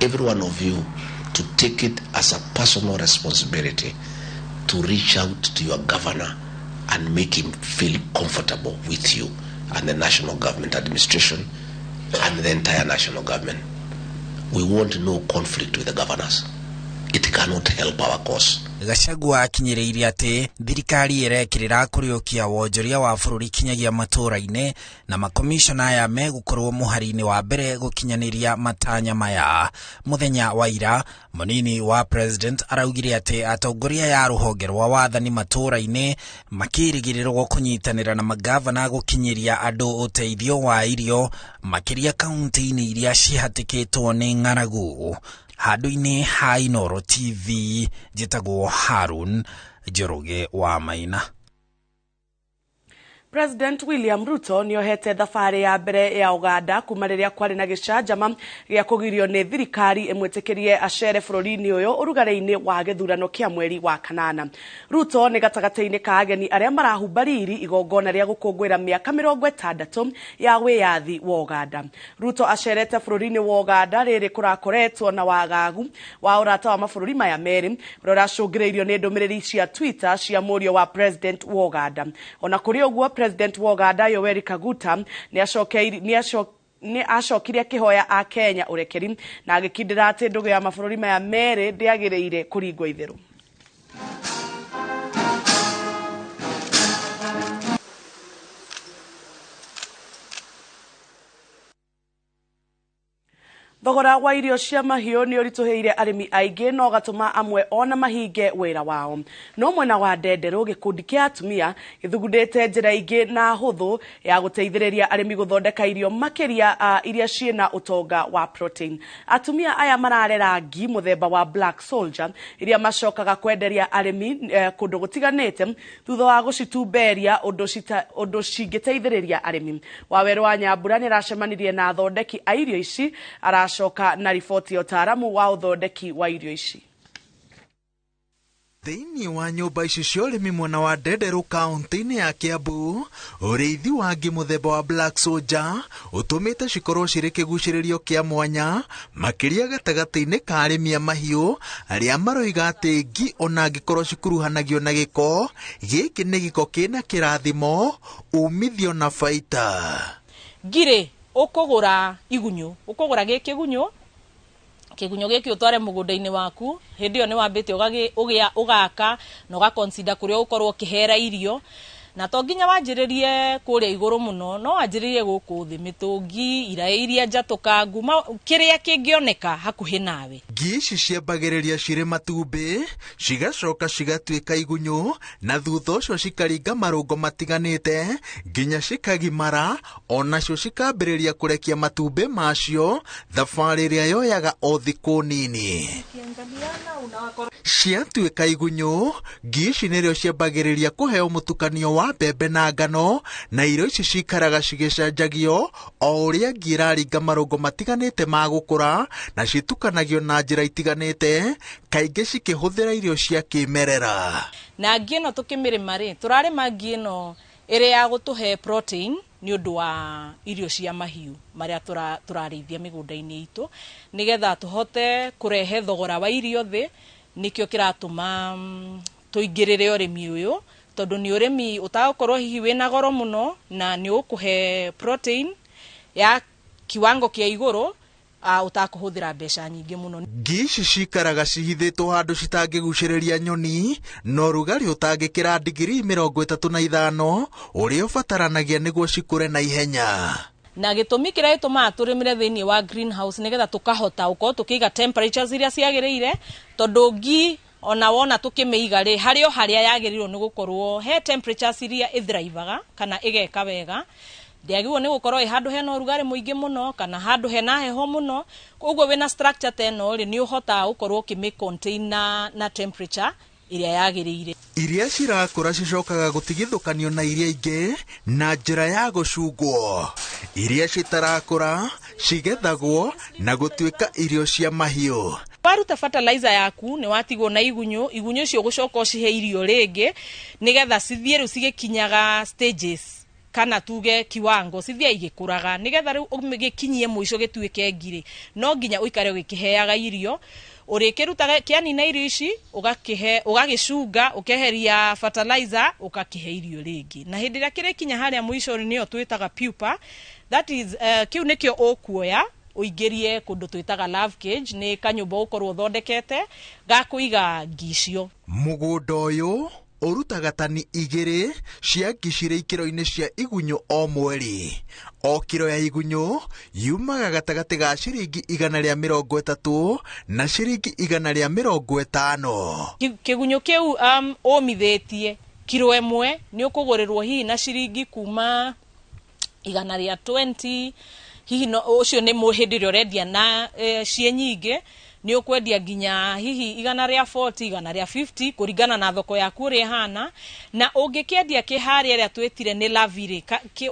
[SPEAKER 2] every one of you to take it as a personal responsibility to reach out to your governor and make him feel comfortable with you and the national government administration and the entire national government. We want no conflict with the governors. It cannot help our cause.
[SPEAKER 1] Gachagua akinyĩrĩirie atĩ thirikari ĩrekĩrĩra kũrĩũkia wonjoria wa bũrũri kinyagia matũũra-inĩ, na makomishona aya megũkorwo mũhari-inĩ wa mbere gũkinyanĩria matanya maya. Mũthenya wa ira, mũnini wa president araugire atĩ atongoria ya rũhonge rwa wathani matũũra-inĩ makĩrĩgĩrĩrwo kũnyitanĩra na magavana gũkinyĩria andũ ũteithio wa irio makĩria kaunti-inĩ iria cihatĩkĩtwo nĩ ng'aragu. Handũ-inĩ ha Inooro TV, njĩtagwo Harun Njoroge wa Maina.
[SPEAKER 3] President William Ruto nĩohete thabarĩ ya mbere ya Uganda kuma rĩrĩa kwarĩ na gĩcanjama gĩa kũgirio nĩ thirikari ĩmwĩtĩkĩrie acere bũrũri-inĩ ũyũ ũrugarĩ-inĩ wa gĩthurano kĩa mweri wa kanana. Ruto nĩ gatagatĩ-inĩ ka ageni arĩa marahumba riri igongona rĩa gũkũngũĩra mĩaka 60 ya wĩyathi wa Uganda. Ruto acerete bũrũri-inĩ wa Uganda rĩrĩ kũrakoretwo na wagagu wa ũrata wa mabũrũri maya merĩ ũrĩa ũracũngĩrĩirio nĩ ndũmĩrĩri cia Twitter cia mũriũ wa President wa Uganda. Ona kũrĩ ũguo, President wa Uganda Yoweri Kaguta Nĩ acokire akĩhoya a Kenya ũrekeri na agĩkindĩra atĩ ndũgũ ya mabũrũri maya merĩ ndĩagĩrĩire kũringwo itherũ. Thogora wa irio cia mahiũ nĩ ũritũhĩire arĩmi aingĩ na ũgatũma amwe ona mahinge wĩra wao. No mwena wa Ndenderũ, gĩkundi kĩa atumia gĩthugundĩte njĩra ingĩ na hũthũ ya gũteithĩrĩria arĩmi gũthondeka irio makĩria iria ciĩna ũtonga wa protein. Atumia aya mararera ngi mũthemba wa Black Soldier iria macokaga kwenderia arĩmi kũndũ gũtiganĩte thutha wa gũcitumberia ũndũ cingĩteithĩrĩria arĩmi. Wawerũ wa Nyambura nĩ aracemanirie na athondeki a irio ici, aracoka na riboti ya ũtaaramu wa ũthondeki wa irio ici.
[SPEAKER 4] Thĩinĩ wa nyũmba ici cia ũrĩmi mwena wa Ndenderũ kaũntĩ-inĩ ya Kiambu, ũrĩithi wa ngi mũthemba wa Black Soldier ũtũmĩte cikorwo cirĩ kĩgucĩrĩrio kĩa mwanya makĩria gatagatĩ-inĩ ka arĩmi a mahiũ arĩa maroiga atĩ ngi ona angĩkorwo cikuruhanagio na gĩko, gĩkĩ nĩ gĩko kĩna kĩrathimo, umithio na baita.
[SPEAKER 5] Ngirĩ ũkũgũra igunyũ, ũkũgũra gĩkĩ kĩgunyũ gĩkĩ ũtware mũgũnda-inĩ waku, hĩndĩ ĩyo nĩ wambĩte ũgaka na ũgaconsider kũrĩa ũgũkorwo ũkĩhera irio, na to nginya wanjĩrĩrie kũrĩa igũrũ mũno, no wanjĩrĩrie gũkũ thĩ, mĩtũngi, iraĩ iria njatũkangu, kĩrĩa kĩngĩoneka hakuhĩ nawe.
[SPEAKER 4] Ngi ici ciambagĩrĩria cirĩ matumbĩ, cigacoka cigatuĩka igunyũ, na thutha ũcio cikaringa marũngo matiganĩte nginya cikagimara, onacio cikambĩrĩria kũrekia matumbĩ macio, thabarĩ ĩrĩa yoyaga o thikũ nini. Ciatuĩka igunyũ, ngi ici nĩrĩo ciambagĩrĩria kũheo mũtukanio wa mbembe na ngano, na irio ici cikaraga cigĩcenjagio o ũrĩa ngi ĩraringa marũngo matiganĩte ma gũkũra, na citukanagio na njĩra itiganĩte, kaingĩ cikĩhũthĩra irio cia kĩmerera.
[SPEAKER 5] Na ngi ĩno tũkĩmĩrĩma rĩ, tũrarĩma ngi ĩno ĩrĩ ya gũtũhe protein nĩ ũndũ wa irio cia mahiũ marĩa tũrarĩithia mĩgũnda-inĩ itũ, nĩgetha tũhote kũrehe thogora wa irio thĩ. Nĩkĩo kĩratũma tũingĩrĩre ũrĩmi ũyũ, tondũ nĩ ũrĩmi ũtagũkorwo hihi wĩna goro mũno na nĩ ũkũhe protein ya kiwango kĩa igũrũ, ũtakũhũthĩra mbeca nyingĩ mũno.
[SPEAKER 4] Ngi ici cikaraga cihithĩtwo handũ citangĩgucĩrĩria nyoni, na ũrugarĩ ũtangĩkĩra digirii 35 ũrĩa ũbataranagia nĩguo cikũre na ihenya.
[SPEAKER 5] Na gĩtũmi kĩrĩa gĩtũmaga tũrĩmĩre thĩinĩ wa greenhouse nĩgetha tũkahota gũkorwo tũkĩiga temperatures iria ciagĩrĩire, tondũ ngi ona wona tũkĩmĩiga rĩ, harĩ o harĩa yagĩrĩirwo nĩ gũkorwo he temperatures iria ĩthrivaga kana ĩgeka wega. Ndĩagĩrĩirwo nĩ gũkorwo ĩ handũ hena ũrugarĩ mũingĩ mũno kana handũ hena heho mũno. Koguo wĩna structure ta ĩno rĩ, nĩ ũhotaga gũkorwo ũkĩmĩ contain na temperature ĩrĩa yagĩrĩire.
[SPEAKER 4] Iria cirakũra cicokaga gũtigithũkanio na iria ingĩ na njĩra ya gũcungwo. Iria citarakũra cigethagwo na gũtuĩka irio cia mahiũ.
[SPEAKER 5] Waruta fertilizer yaku nĩ watigwo na igunyũ, igunyũ icio ũgũcoka ũcihe irio rĩngĩ nĩgetha cithiĩ rĩu cigĩkinyaga stages kana tuge kiwango, cithiĩ igĩkũraga nĩgetha rĩu ũgĩkinyie mũico gĩtuĩke ngiri. No nginya ũikare ũgĩkĩheaga irio, ũrĩkĩrutaga kĩanina irio ici ũgakĩhe, ũgagĩcunga, ũkeheria fertilizer, ũgakĩhe irio rĩngĩ. Na hĩndĩ ĩrĩa kĩrĩkinya harĩa mũico nĩyo twĩtaga pupa, that is, kĩu nĩkĩo ũkuoya ũingĩrie kũndũ twĩtaga love cage, nĩ kanyũmba ũgũkorwo ũthondekete ga kũiga ngi icio.
[SPEAKER 4] Mũgũnda ũyũ ũrutaga tani 2 cia ngi cirĩ ikĩro-inĩ cia igunyũ o mweri. O kiro ya igunyũ yumaga gatagatĩ ga ciringi 130 na ciringi 150.
[SPEAKER 5] Kĩgunyũ kĩu ũmithĩtie kiro ĩmwe nĩ ũkũgũrĩrwo hihi na ciringi kuma 120, hihi no ũcio nĩ hĩndĩ ĩrĩa ũrendia na ciĩ nyingĩ nĩ ũkwendia nginya hihi 140, 150 kũringana na thoko yaku ũrĩa ĩhana. Na ũngĩkĩendia kĩ harĩa ĩrĩa twĩtire nĩ lavi rĩ,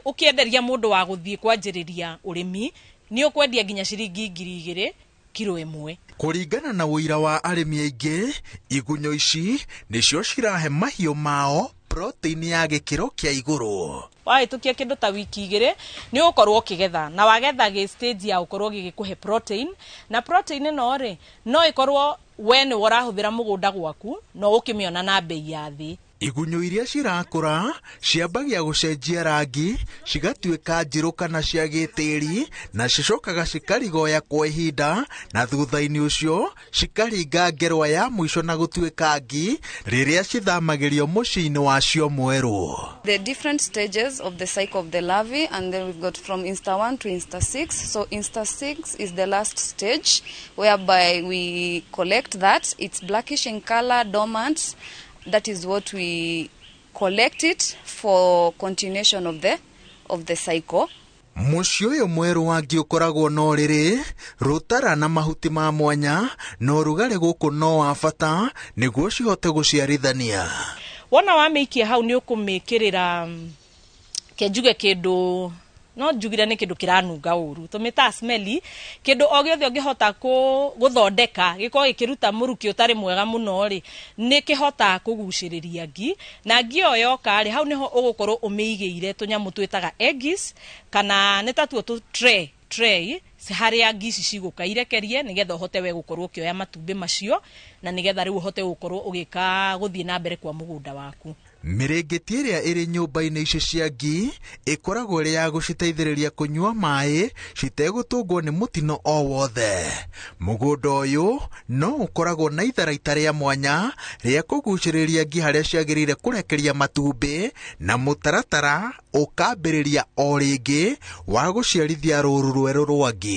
[SPEAKER 5] ũkĩenderia mũndũ wa gũthiĩ kwanjĩrĩria ũrĩmi nĩ ũkwendia nginya ciringi 2000 kiro ĩmwe.
[SPEAKER 4] Kũringana na ũira wa arĩmi aingĩ, igunyũ ici nĩcio cirahe mahiũ mao protein ya gĩkĩro kĩa igũrũ.
[SPEAKER 5] Wahĩtũkia kĩndũ ta wiki 2 nĩ ũgũkorwo ũkĩgetha, na wagetha gĩ stage ya gũkorwo gĩgĩkũhe protein, na protein ĩno rĩ no ĩkorwo we nĩwe ũrahũthĩra mũgũnda gwaku, no ũkĩmĩona na bei ya thĩ.
[SPEAKER 4] Igunyũ iria cirakũra ciambagia gũcenjia rangi cigatuĩka njirũ kana cia gĩtĩri na cicokaga cikarigoya kwa ihinda na thutha-inĩ ũcio cikaringa ngerwa ya mũico na gũtuĩka ngi rĩrĩa cithamagĩrio mũciĩ-inĩ wacio mwerũ.
[SPEAKER 6] The different stages of the cycle of the larvae, and then we've got from instar 1 to instar 6. So instar 6 is the last stage whereby we collect that. It's blackish in color, dormant. That is what we collect it for continuation of the cycle.
[SPEAKER 4] Mũciĩ ũyũ mwerũ wa ngi ũkoragwo na ũrĩrĩ, rũtara na mahuti ma mwanya na ũrugarĩ gũkũ no wa bata nĩguo cihote gũciarithania.
[SPEAKER 5] Wona wamĩikia hau nĩ ũkũmĩkĩrĩra ke njuge kĩndũ no njugire nĩ kĩndũ kĩranunga ũru tũmĩtaga smelly kĩndũ o gĩothe ũngĩhota gũthondeka gĩkorwo gĩkĩruta mũrukĩ ũtarĩ mwega mũno rĩ nĩ kĩhotaga kũgucĩrĩria ngi na ngi ĩyo yoka rĩ hau nĩho ũgũkorwo ũmĩigĩire tũnyamũ twĩtaga eggs kana nĩ tatuo tũ tray harĩa ngi ici cigũka irekerie nĩgetha ũhote we gũkorwo ũkĩoya matumbĩ macio na nĩgetha rĩu ũhote gũkorwo ũgĩka gũthiĩ na mbere kwa mũgũnda waku.
[SPEAKER 4] Mĩrĩngĩti ĩrĩa ĩrĩ nyũmba-inĩ ici cia ngi ĩkoragwo ĩrĩ ya gũciteithĩrĩria kũnyua maĩ citegũtũngwo nĩ mũtino o wothe. Mũgũnda ũyũ no ũkoragwo na itharaita rĩa mwanya rĩa kũgucĩrĩria ngi harĩa ciagĩrĩire kũrekeria matumbĩ na mũtaratara ũkambĩrĩria o rĩngĩ wa gũciarithia rũru rwerũ rwa ngi.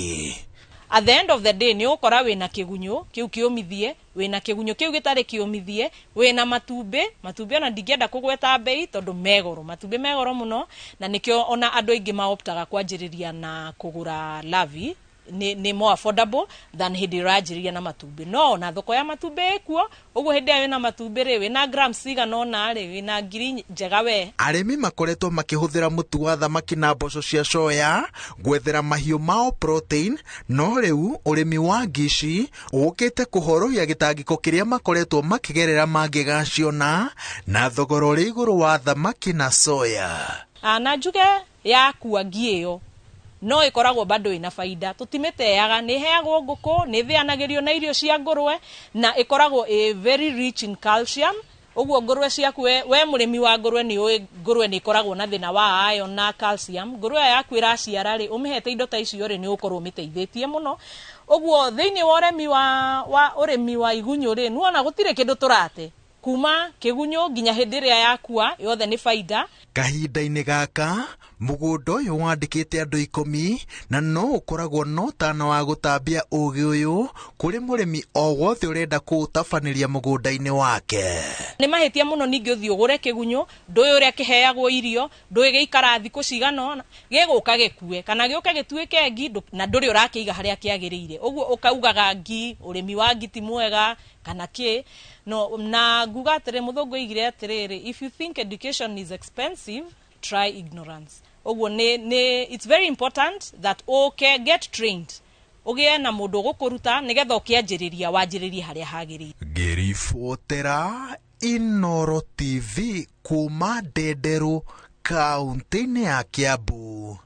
[SPEAKER 5] At the end of the day nĩ ũgũkora wĩna kĩgunyũ kĩu kĩũmithie, wĩna kĩgunyũ kĩu gĩtarĩ kĩũmithie, wĩna matumbĩ matumbĩ ona ndingĩenda kũgweta bei tondũ me goro, matumbĩ me goro mũno na nĩkĩo ona andũ aingĩ maoptaga kwanjĩrĩria na kũgũra larvae nĩ more affordable than hĩndĩ ũranjĩrĩria na matumbĩ. No ona thoko ya matumbĩ ĩkuo, ũguo hĩndĩ ĩrĩa wĩna matumbĩ rĩ wĩna grams cigana ũna rĩ wĩna ngiri njega we.
[SPEAKER 4] Arĩmi makoretwo makĩhũthĩra mũtu wa thamaki na mboco cia soya gwethera mahiũ mao protein, no rĩu ũrĩmi wa ngi ici ũkĩte kũhorohia gĩtangĩko kĩrĩa makoretwo makĩgerera mangĩgaciona na thogora ũrĩ igũrũ wa thamaki na soya.
[SPEAKER 5] Na njuge yakua ngi ĩyo no ĩkoragwo bado ĩna faida tũtimĩteaga nĩ ĩheagwo ngũkũ nĩ ĩthĩanagĩrio na irio cia ngũrwe na ĩkoragwo ĩ very rich in calcium ũguo ngũrwe ciaku we mũrĩmi wa ngũrwe nĩ ũĩ ngũrwe nĩ ĩkoragwo na thĩna wa iron na calcium ngũrwe ĩyo yaku ĩraciara rĩ ũmĩhete indo ta icio rĩ nĩ ũgũkorwo ũmĩteithĩtie mũno ũguo thĩinĩ wa ũrĩmi wa ũrĩmi wa igunyũ rĩ nĩwona gũtirĩ kĩndũ tũrate kuma kĩgunyũ nginya hĩndĩ ĩrĩa yakua yothe nĩ faida.
[SPEAKER 4] Kahinda-inĩ gaka mũgũnda ũyũ wandĩkĩte andũ 10 na no ũkoragwo na ũtana wa gũtambia ũgĩ ũyũ kũrĩ mũrĩmi o wothe ũrenda kũũtabanĩria mũgũnda-inĩ wake.
[SPEAKER 5] Nĩ mahĩtia mũno ningĩ ũthiĩ ũgũre kĩgunyũ ndũĩ ũrĩa kĩheagwo irio ndũĩ gĩikara thikũ cigana ũna gĩgũka gĩkue kana gĩũke gĩtuĩke ngi na ndũrĩ ũrakĩiga harĩa kĩagĩrĩire ũguo ũkaugaga ngi ũrĩmi wa ngi ti mwega kana kĩ no na nguga atĩrĩ mũthũngũ oigire atĩrĩrĩ if you think education is expensive try ignorance ũguo nĩ it's very important that ũke get trained ũgĩe na mũndũ ũgũkũruta nĩgetha ũkĩanjĩrĩria wanjĩrĩrie harĩa hagĩrĩire.
[SPEAKER 4] Ngĩribotera Inoro TV kuma Ndenderũ kaũntĩ-inĩ ya Kiambu,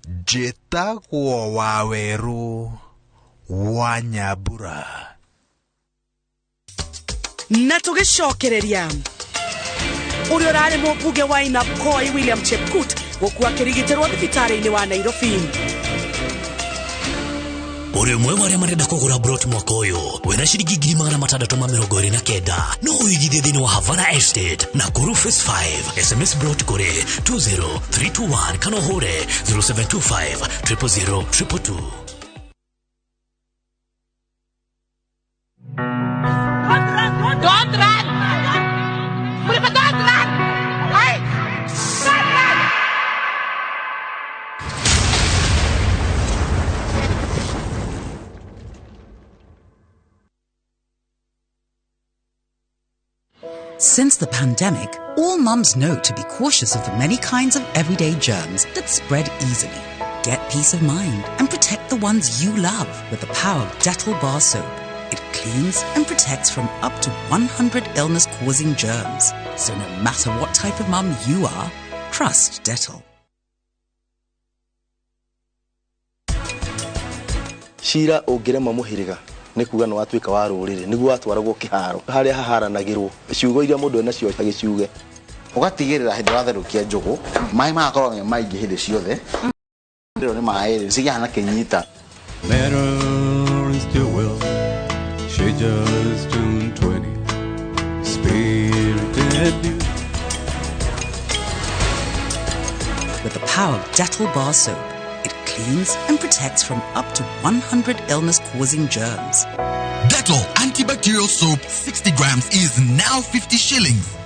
[SPEAKER 4] njĩtagwo Wawerũ wa Nyambura.
[SPEAKER 3] Na tũgĩcokereria ũrĩa ũrarĩ mũmbunge wa Ainabkoi William Chepkut gũkua akĩrigitĩrwo thibitarĩ-inĩ wa Nairobi.
[SPEAKER 7] Ũrĩ ũmwe wa arĩa marenda kũgũra brot mwaka ũyũ wĩna ciringi 629 no ũigithie thĩinĩ wa Havana Estate na Nakuru Phase 5. SMS brot kũrĩ 20321 kana ũhũre 0725 000 222.
[SPEAKER 8] Don't run! Don't run! Hey! Don't run!
[SPEAKER 29] Since the pandemic, all mums know to be cautious of the many kinds of everyday germs that spread easily. Get peace of mind and protect the ones you love with the power of Dettol Bar Soap. It cleans and protects from up to 100 illness-causing germs. So no matter what type of mum you are, trust Dettol.
[SPEAKER 26] Cira ũngĩrema mũhĩrĩga Nĩ kuga nĩ watuĩka wa rũrĩrĩ, nĩguo watwaragwo kĩharo harĩa haharanagĩrwo ciugo iria mũndũ enacio agĩciuge.
[SPEAKER 27] Ũgatigĩrĩra hĩndĩ watherũkia njũgũ maĩ magakorwo me maingĩ hĩndĩ ciothe rĩo nĩ maĩ rĩ cigĩhana kĩnyita.
[SPEAKER 28] Met her in Stillwell. She just turned 20. Spirited beauty.
[SPEAKER 29] With the power of Dettol Bar Soap, it cleans and protects from up to 100 illness-causing germs.
[SPEAKER 30] Dettol antibacterial soap 60 grams is now 50 shillings.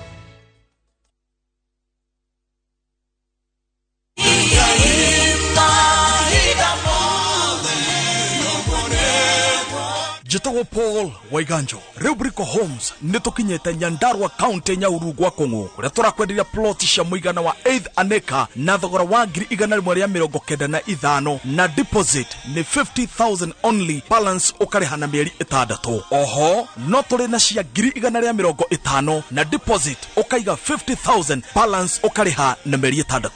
[SPEAKER 9] Njĩtagwo Paul Waiganjo. Rĩu Brico Homes nĩ tũkinyĩte Nyandarua, County Nyauru gwa Kũng'ũ, kũrĩa tũrakwenderia plot cia mũigana wa 8 an acre na thogora wa 195,000, na deposit nĩ 50,000 only, balance ũkarĩha na mĩeri 6. Oho no tũrĩ na cia 150,000, na deposit ũkaiga 50,000, balance ũkarĩha na mĩeri 6.